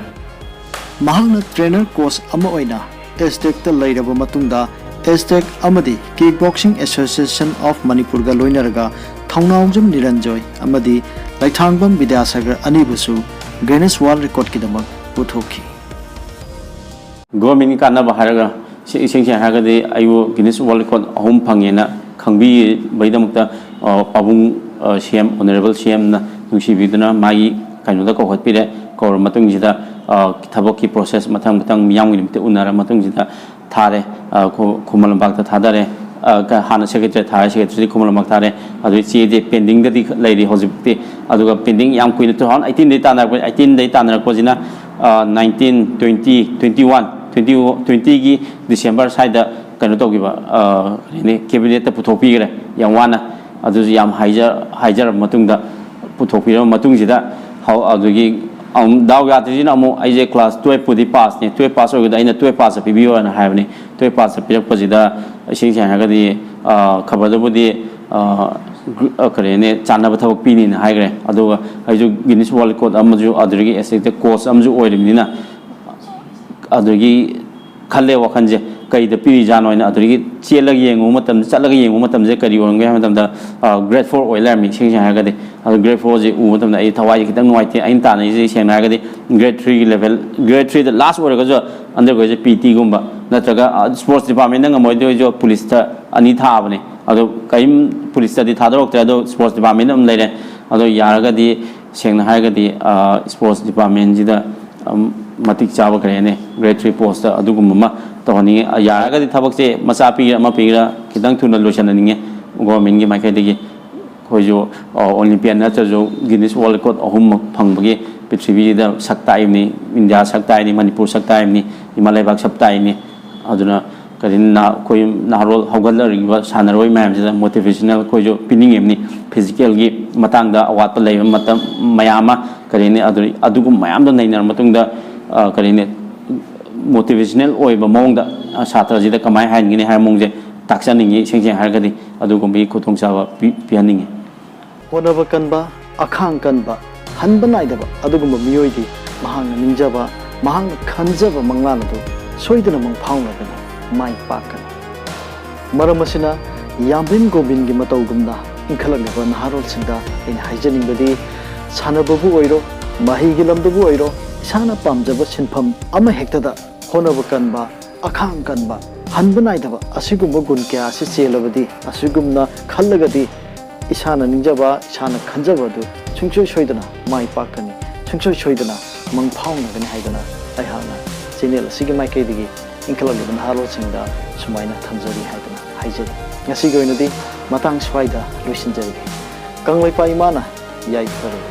ꯃꯍꯥꯛꯅ ꯇ꯭ꯔꯦꯅꯔ ꯀꯣꯆ ꯑꯃ ꯑꯣꯏꯅ ꯑꯦꯁꯇꯦꯛꯇ ꯂꯩꯔꯕ ꯃꯇꯨꯡꯗ, ꯑꯦꯁꯇꯦꯛ ꯑꯃꯗꯤ ꯀꯤꯛ ꯕꯣꯛꯁꯤꯡ ꯑꯦꯁꯣꯁꯤꯌꯦꯁꯟ ꯑꯣꯐ ꯃꯅꯤꯄꯨꯔꯒ ꯂꯣꯏꯅꯔꯒ ꯊꯧꯅꯥꯎꯖꯝ ꯅꯤꯔꯟꯖꯣꯏ ꯑꯃꯗꯤ ꯂꯩꯊꯥꯡꯕꯝ ꯕꯤꯗ꯭ꯌꯥꯁꯥꯒꯔ ꯑꯅꯤꯕꯨꯁꯨ ꯒ꯭ꯔꯦꯅꯤꯁ ꯋꯥꯔꯜ ꯔꯦꯀꯣꯔꯗꯀꯤꯗꯃꯛ ꯄꯨꯊꯣꯛꯈꯤ꯫ ꯒꯣꯔꯃꯦꯟꯒꯤ ꯀꯥꯟꯅꯕ ꯍꯥꯏꯔꯒ, ꯁꯤ ꯏꯁꯦꯡ ꯁꯦꯡꯅ ꯍꯥꯏꯔꯒꯗꯤ, ꯑꯩꯕꯨ ꯒꯤꯅꯤꯁ ꯋꯥꯔꯜ ꯔꯦꯀꯣꯔꯗ ꯑꯍꯨꯝ ꯐꯪꯉꯦꯅ ꯈꯪꯕꯤꯕꯒꯤꯗꯃꯛꯇ, ꯑ, ꯄꯥꯕꯨꯡ, ꯑ, ꯁꯤ ꯑꯦꯝ, ꯑꯣꯅꯔꯦꯕꯜ ꯁꯤ ꯑꯦꯝꯅ ꯅꯨꯡꯁꯤꯕꯤꯗꯨꯅ ꯃꯥꯒꯤ ꯀꯩꯅꯣꯗ ꯀꯧꯈꯠꯄꯤꯔꯦ꯫ ꯀꯧꯔ ꯃꯇꯨꯡꯁꯤꯗ, ꯑ, ꯊꯕꯛꯀꯤ ꯄ꯭ꯔꯣꯁꯦꯁ ꯃꯊꯪ ꯃꯊꯪ ꯃꯤꯌꯥꯝꯒꯤ ꯅꯨꯃꯤꯠꯇ ꯎꯅꯔ ꯃꯇꯨꯡꯁꯤꯗ ꯊꯥꯔꯦ, ꯑ, ꯈꯨ-, ꯈꯨꯃꯟ ꯂꯝꯄꯥꯛꯇ ꯊꯥꯗꯔꯦ꯫ ꯑ, ꯀ-, ꯍꯥꯟꯅ ꯁꯦꯀ꯭ꯔꯦꯇꯔꯤ ꯊꯥꯔꯦ, ꯁꯦꯀ꯭ꯔꯦꯇꯔꯤꯗꯤ ꯈꯨꯃꯟ ꯂꯝꯄꯥꯛ ꯊꯥꯔꯦ꯫ ꯑꯗꯨꯗꯩ ꯆꯦꯗꯤ ꯄꯦꯟꯗꯤꯡꯗꯗꯤ ꯂꯩꯔꯤ ꯍꯧꯖꯤꯛꯇꯤ꯫ ꯑꯗꯨꯒ ꯄꯦꯟꯗꯤꯡ ꯌꯥꯝ ꯀꯨꯏꯅ, ꯇꯨ ꯊꯥꯎꯖꯟ ꯑꯩꯠꯇꯤꯟꯗꯩ ꯇꯥꯟꯅꯔꯛꯄ, ꯑꯩꯠꯇꯤꯟꯗꯩ ꯇꯥꯟꯅꯔꯛꯄꯁꯤꯅ, ꯑ, nineteen, twenty, twenty one, twenty, ꯇ꯭ꯋꯦꯟꯇꯤꯒꯤ ꯗꯤꯁꯦꯝꯕꯔ ꯁ꯭ꯋꯥꯏꯗ ꯀꯩꯅꯣ ꯇꯧꯈꯤꯕ, ꯑ, ꯀꯔꯤ ꯍꯥꯏꯅꯤ, ꯀꯦꯕꯤꯅꯦꯠꯇ ꯄꯨꯊꯣꯛꯄꯤꯈ꯭ꯔꯦ ꯌꯥꯝ ꯋꯥꯅ꯫ ꯑꯗꯨꯁꯨ ꯌꯥꯝ ꯍꯥꯏꯖ-, ꯍꯥꯏꯖꯔꯕ ꯃꯇꯨꯡꯗ, ꯄꯨꯊꯣꯛꯄꯤꯔꯕ ꯃꯇꯨꯡꯁꯤꯗ, ꯍꯧ-, ꯑꯗꯨꯗꯒꯤ ꯑꯃꯨꯛ ꯗꯥꯎ ꯌꯥꯗ꯭ꯔꯤꯁꯤꯅ ꯑꯃꯨꯛ ꯑꯩꯁꯦ ꯀ꯭ꯂꯥꯁ ꯇꯨꯌꯦꯜꯞꯄꯨꯗꯤ ꯄꯥꯁꯅꯦ, ꯇꯨꯌꯦꯜꯞ ꯄꯥꯁ ꯑꯣꯏꯕꯗ ꯑꯩꯅ ꯇꯨꯌꯦꯜꯞ ꯄꯥꯁꯇ ꯄꯤꯕꯤꯌꯣꯅ ꯍꯥꯏꯕꯅꯤ꯫ ꯇꯨꯌꯦꯜꯞ ꯄꯥꯁꯇ ꯄꯤꯔꯛꯄꯁꯤꯗ, ꯏꯁꯦꯡ ꯁꯦꯡꯅ ꯍꯥꯏꯔꯒꯗꯤ, ꯑ, ꯈꯕꯔꯗꯕꯨꯗꯤ, ꯑ, ꯒ꯭ꯔꯨ-, ꯑ, ꯀꯔꯤ ꯍꯥꯏꯅꯤ, ꯆꯥꯟꯅꯕ ꯊꯕꯛ ꯄꯤꯅꯤꯅ ꯍꯥꯏꯈ꯭ꯔꯦ꯫ ꯑꯗꯨꯒ ꯑꯩꯁꯨ ꯒꯤꯅꯤꯁ ꯋꯥꯔꯜ ꯔꯦꯀꯣꯔꯗ ꯑꯃꯁꯨ ꯑꯗꯨꯗꯒꯤ ꯑꯦꯁꯇꯦꯛꯇ ꯀꯣꯆ ꯑꯃꯁꯨ ꯑꯣꯏꯔꯤꯕꯅꯤꯅ, ꯑꯗꯨꯗꯒꯤ ꯈꯜꯂꯦ ꯋꯥꯈꯜꯁꯦ, ꯀꯔꯤꯗ ꯄꯤꯔꯤꯖꯥꯠꯅꯣ ꯍꯥꯏꯅ꯫ ꯑꯗꯨꯗꯒꯤ ꯆꯦꯜꯂꯒ ꯌꯦꯡꯉꯨꯕ ꯃꯇꯝꯗ, ꯆꯠꯂꯒ ꯌꯦꯡꯉꯨꯕ ꯃꯇꯝꯁꯦ ꯀꯔꯤ ꯑꯣꯏꯔꯝꯒꯦ ꯍꯥꯏꯕ ꯃꯇꯝꯗ, ꯑ, ꯒ꯭ꯔꯦꯗ ꯐꯣꯔ ꯑꯣꯏ ꯂꯩꯔꯝꯃꯤ, ꯏꯁꯦꯡ ꯁꯦꯡꯅ ꯍꯥꯏꯔꯒꯗꯤ꯫ ꯑꯗꯨ ꯒ꯭ꯔꯦꯗ ꯐꯣꯔꯁꯦ ꯎꯕ ꯃꯇꯝꯗ ꯑꯩ ꯊꯋꯥꯏꯁꯦ ꯈꯤꯇꯪ ꯅꯨꯡꯉꯥꯏꯇꯦ꯫ ꯑꯩꯅ ꯇꯥꯟꯅꯔꯤꯁꯦ ꯁꯦꯡꯅ ꯍꯥꯏꯔꯒꯗꯤ ꯒ꯭ꯔꯦꯗ ꯊ꯭ꯔꯤꯒꯤ ꯂꯦꯚꯦꯜ, ꯒ꯭ꯔꯦꯗ ꯊ꯭ꯔꯤꯗ ꯂꯥꯁ ꯑꯣꯏꯔꯒꯁꯨ ꯑꯟꯗꯔ ꯒ꯭ꯔꯦꯖꯨꯑꯦꯠ ꯄꯤ ꯇꯤꯒꯨꯝꯕ ꯅꯠꯇ꯭ꯔꯒ, ꯑ, ꯁ꯭ꯄꯣꯔꯠꯁ ꯗꯤꯄꯥꯔꯠꯃꯦꯟꯗ ꯉꯝꯃꯣꯏꯗꯣꯏꯁꯨ ꯄꯨꯂꯤꯁꯇ ꯑꯅꯤ ꯊꯥꯕꯅꯦ꯫ ꯑꯗꯣ ꯀꯔꯤꯝ ꯄꯨꯂꯤꯁꯇꯗꯤ ꯊꯥꯗꯣꯔꯛꯇ꯭ꯔꯦ, ꯑꯗꯣ ꯁ꯭ꯄꯣꯔꯠꯁ ꯗꯤꯄꯥꯔꯠꯃꯦꯟꯗ ꯑꯗꯨꯝ ꯂꯩꯔꯦ꯫ ꯑꯗꯣ ꯌꯥꯔꯒꯗꯤ ꯁꯦꯡꯅ ꯍꯥꯏꯔꯒꯗꯤ, ꯑ, ꯁ꯭ꯄꯣꯔꯠꯁ ꯗꯤꯄꯥꯔꯠꯃꯦꯟꯁꯤꯗ, ꯑꯝ, ꯃꯇꯤꯛ ꯆꯥꯕ, ꯀꯔꯤ ꯍꯥꯏꯅꯤ, ꯒ꯭ꯔꯦꯗ ꯊ꯭ꯔꯤ ꯄꯣꯁꯇ ꯑꯗꯨꯒꯨꯝꯕ ꯑꯃ ꯇꯧꯍꯟꯅꯤꯡꯉꯤ꯫ ꯑ, ꯌꯥꯔꯒꯗꯤ ꯊꯕꯛꯁꯦ ꯃꯆꯥ ꯄꯤꯒꯦꯔꯥ ꯑꯃ ꯄꯤꯒꯦꯔꯥ ꯈꯤꯇꯪ ꯊꯨꯅ ꯂꯣꯏꯁꯤꯟꯍꯟꯅꯤꯡꯉꯦ ꯒꯣꯔꯃꯦꯟꯒꯤ ꯃꯥꯏꯀꯩꯗꯒꯤ꯫ ꯑꯩꯈꯣꯏꯁꯨ ꯑꯣꯂꯤꯝꯄꯤꯌꯥꯟ ꯅꯠꯇ꯭ꯔꯁꯨ ꯒꯤꯅꯤꯁ ꯋꯥꯔꯜ ꯔꯦꯀꯣꯔꯠ ꯑꯍꯨꯝꯃꯛ ꯐꯪꯕꯒꯤ ꯄ꯭ꯔꯤꯊꯤꯕꯤꯁꯤꯗ ꯁꯛ ꯇꯥꯛꯏꯕꯅꯤ꯫ ꯏꯟꯗꯤꯌꯥ ꯁꯛ ꯇꯥꯛꯏꯅꯤ, ꯃꯅꯤꯄꯨꯔ ꯁꯛ ꯇꯥꯛꯏꯕꯅꯤ, ꯏꯃꯥ ꯂꯩꯕꯥꯛ ꯁꯛ ꯇꯥꯛꯏꯅꯤ꯫ ꯑꯗꯨꯅ ꯀꯔꯤꯅ ꯑꯩꯈꯣꯏ ꯅꯍꯥꯔꯣꯜ ꯍꯧꯒꯠꯂꯛꯂꯤꯕ ꯁꯥꯟꯅꯔꯣꯏ ꯃꯌꯥꯝꯁꯤꯗ ꯃꯣꯇꯤꯚꯦꯁꯅꯦꯜ ꯑꯩꯈꯣꯏꯁꯨ ꯄꯤꯅꯤꯡꯉꯤꯕꯅꯤ꯫ ꯐꯤꯖꯤꯀꯦꯜꯒꯤ ꯃꯇꯥꯡꯗ ꯑꯋꯥꯠꯄ ꯂꯩꯕ ꯃꯇꯝ ꯃꯌꯥꯝ ꯑꯃ ꯀꯔꯤꯅꯤ, ꯑꯗꯨ ꯑꯗꯨꯒꯨꯝꯕ ꯃꯌꯥꯝꯗꯣ ꯅꯩꯅꯔ ꯃꯇꯨꯡꯗ ꯀꯔꯤꯅꯤ, ꯃꯣꯇꯤꯚꯦꯁꯅꯦꯜ ꯑꯣꯏꯕ ꯃꯑꯣꯡꯗ ꯁꯥꯇ꯭ꯔꯁꯤꯗ ꯀꯃꯥꯏꯅ ꯍꯥꯏꯍꯟꯒꯅꯤ ꯍꯥꯏꯕ ꯃꯑꯣꯡꯁꯦ ꯇꯥꯛꯆꯅꯤꯡꯉꯤ꯫ ꯏꯁꯦꯡ ꯁꯦꯡꯅ ꯍꯥꯏꯔꯒꯗꯤ ꯑꯗꯨꯒꯨꯝꯕꯒꯤ ꯈꯨꯗꯣꯡꯆꯥꯕ ꯄꯤ ꯄꯤꯍꯟꯅꯤꯡꯉꯤ꯫ ꯍꯣꯠꯅꯕ ꯀꯟꯕ, ꯑꯈꯥꯡ ꯀꯟꯕ, ꯍꯟꯕ ꯅꯥꯏꯗꯕ ꯑꯗꯨꯒꯨꯝꯕ ꯃꯤꯑꯣꯏꯗꯤ ꯃꯍꯥꯛꯅ ꯅꯤꯡꯖꯕ, ꯃꯍꯥꯛꯅ ꯈꯟꯖꯕ ꯃꯪꯂꯥꯟ ꯑꯗꯨ ꯁꯣꯏꯗꯅ ꯃꯪꯐꯥꯎꯅꯒꯅꯤ, ꯃꯥꯏ ꯄꯥꯛꯀꯅꯤ꯫ ꯃꯔꯝ ꯑꯁꯤꯅ ꯌꯥꯝꯕꯦꯝ ꯒꯣꯕꯤꯟꯒꯤ ꯃꯇꯧꯒꯨꯝꯅ ꯏꯟꯈꯠꯂꯛꯂꯤꯕ ꯅꯍꯥꯔꯣꯜꯁꯤꯡꯗ ꯑꯩꯅ ꯍꯥꯏꯖꯅꯤꯡꯕꯗꯤ, ꯁꯥꯟꯅꯕꯕꯨ ꯑꯣꯏꯔꯣ, ꯃꯍꯩꯒꯤ ꯂꯝꯗꯕꯨ ꯑꯣꯏꯔꯣ, ꯏꯁꯥꯅ ꯄꯥꯝꯖꯕ ꯁꯤꯟꯐꯝ ꯑꯃꯍꯦꯛꯇꯗ ꯍꯣꯠꯅꯕ ꯀꯟꯕ, ꯑꯈꯥꯡ ꯀꯟꯕ, ꯍꯟꯕ ꯅꯥꯏꯗꯕ ꯑꯁꯤꯒꯨꯝꯕ ꯒꯨꯟ ꯀꯌꯥ ꯑꯁꯤ ꯆꯦꯜꯂꯕꯗꯤ, ꯑꯁꯤꯒꯨꯝꯅ ꯈꯜꯂꯒꯗꯤ ꯏꯁꯥꯅ ꯅꯤꯡꯖꯕ, ꯏꯁꯥꯅ ꯈꯟꯖꯕ ꯑꯗꯨ ꯁꯨꯡꯁꯣꯏ ꯁꯣꯏꯗꯅ ꯃꯥꯏ ꯄꯥꯛꯀꯅꯤ, ꯁꯨꯡꯁꯣꯏ ꯁꯣꯏꯗꯅ ꯃꯪ ꯐꯥꯎꯅꯒꯅꯤ ꯍꯥꯏꯗꯅ ꯑꯩꯍꯥꯛꯅ ꯆꯦꯅꯦꯜ ꯑꯁꯤꯒꯤ ꯃꯥꯏꯀꯩꯗꯒꯤ ꯏꯟꯈꯠꯂꯛꯂꯤꯕ ꯅꯍꯥꯔꯣꯜꯁꯤꯡꯗ ꯁꯨꯃꯥꯏꯅ ꯊꯝꯖꯔꯤ ꯍꯥꯏꯗꯅ ꯍꯥꯏꯖꯔꯤ꯫ ꯉꯁꯤꯒꯤ ꯑꯣꯏꯅꯗꯤ ꯃꯇꯥꯡ ꯁ꯭ꯋꯥꯏꯗ ꯂꯣꯏꯁꯤꯟꯖꯔꯒꯦ꯫ ꯀꯪꯂꯩꯄꯥꯛ ꯏꯃꯥꯅ ꯌꯥꯏꯐꯔꯦ꯫